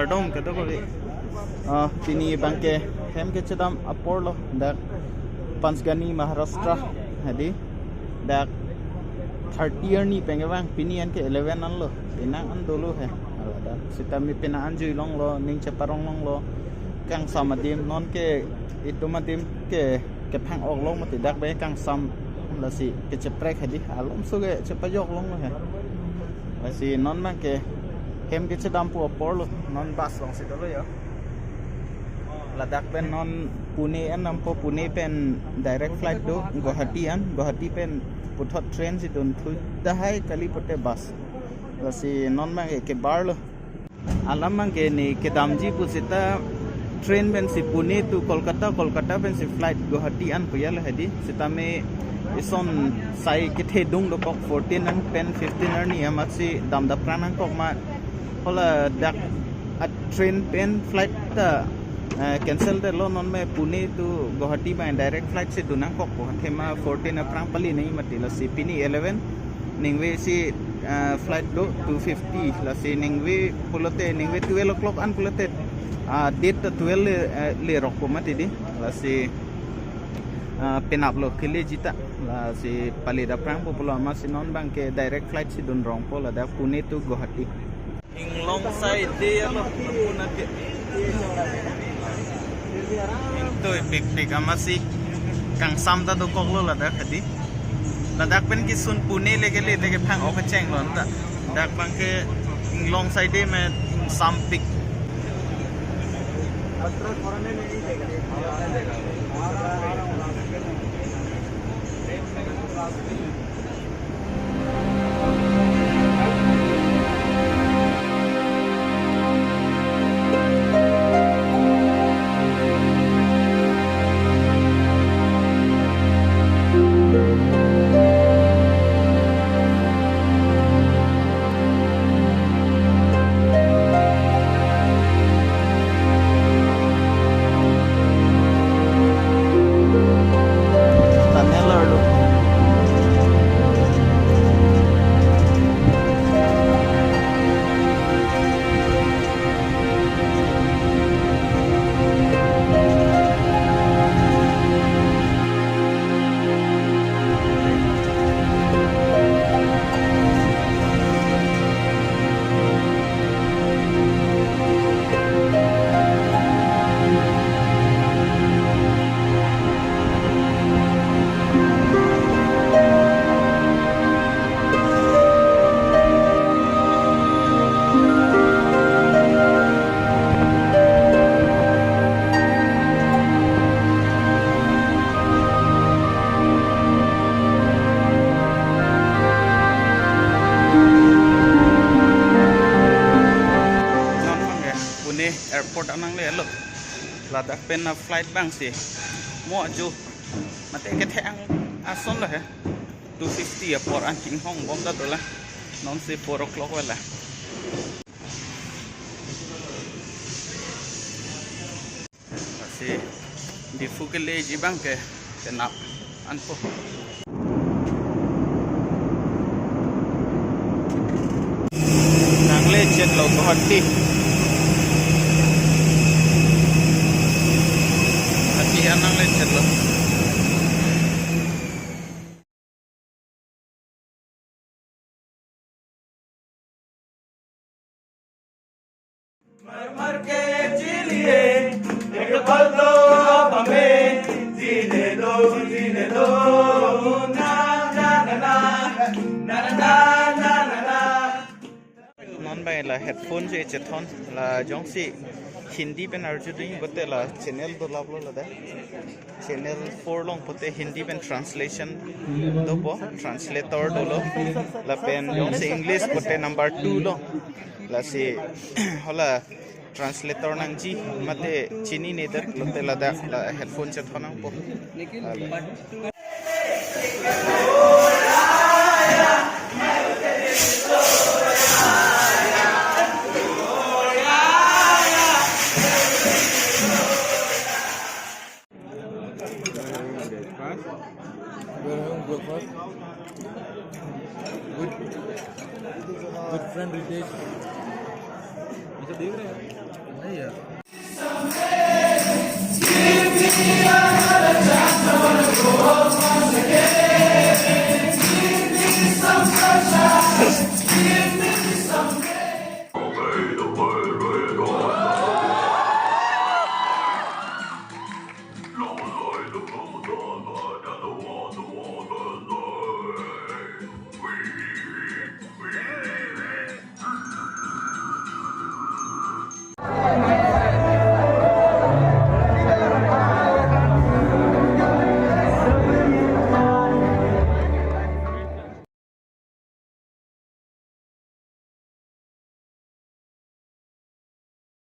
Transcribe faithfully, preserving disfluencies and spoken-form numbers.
Dong kedo ko. Ah, pini abangke hem kechedam apor lo, dak Panchgani, Maharashtra, hadi dak thirty arni pen kevang, pini anke eleven anlo, penang an dolo he. Dak sitame penang an jui longlo, ning cheparong longlo, kangsam adim, nonke itum adim ke kephang-ok long mati, dak abang kangsam, lasi kecheprek hadi, alomso ke chepajok longlo he. Lasi non abangke hem kechedam pu apor lo, non bus alongsi dolo ya. Ladak pen non Pune an dampo, Pune pen direct flight do Guwahati an, Guwahati pen puthot train si dunthu dahai kali pute bus. Lasi non abangke kebar lo. Alam abangke ne kedamji pusita train pensi Pune to Kolkata, Kolkata pensi flight Guwahati an pu ya le hadi. Sitame ison sai kethedung dokok, fourteen an pen fifteen arni amatsi damdapran nangkok ma. Hala dak a train pen flight ta, eh, cancel detlo, non me Pune to Guwahati abang direct flight si dun nangkok po. Athema fourteen aphrang pali nangji mati, lasi pini eleven, ningve si, eh, flight do two fifty, lasi ningve pulote, ningve twelve o'clock an pulote, ah, date ta twelve le, eh, lerok po mati di, lasi, ah, penap lo keleji ta, lasi palidapprang po pulo amatsi non abangke direct flight si dun rong po ladak Pune to Guwahati. Inglong side de alo, puna ke. Ingtoi pikpik amatsi kangsam ta dokok lo ladak hadi. Ladak pen kisun Pune le kele te kephang-ok kecheng lo ta. Dak abangke inglong side de me ingsampik. Tunnel arlo. Non abangke Pune airport an nangle lo. Ladak pen a flight abangsi mo aju mate kethek ason lo he. Two fifty apor an inghong bom ta dolang. Nonsi four o'clock wala. Lasi Diphu keleji abangke penap anpo. Nangle chet lo Guwahati. Guwahati an nangle chet lo. Non abang la headphone si chethon, la jongsi Hindi pen arju ding pote la channel dolap lo ladak. Channel four along pote Hindi pen translation dopo, translator dolo. Lapen jongsi English pote number two lo. Lasi hala translator nangji mate chinine det lote ladak la headphone chethon nangpo. Hala. Breakfast. We are having breakfast with, with friend Ritesh. Ya.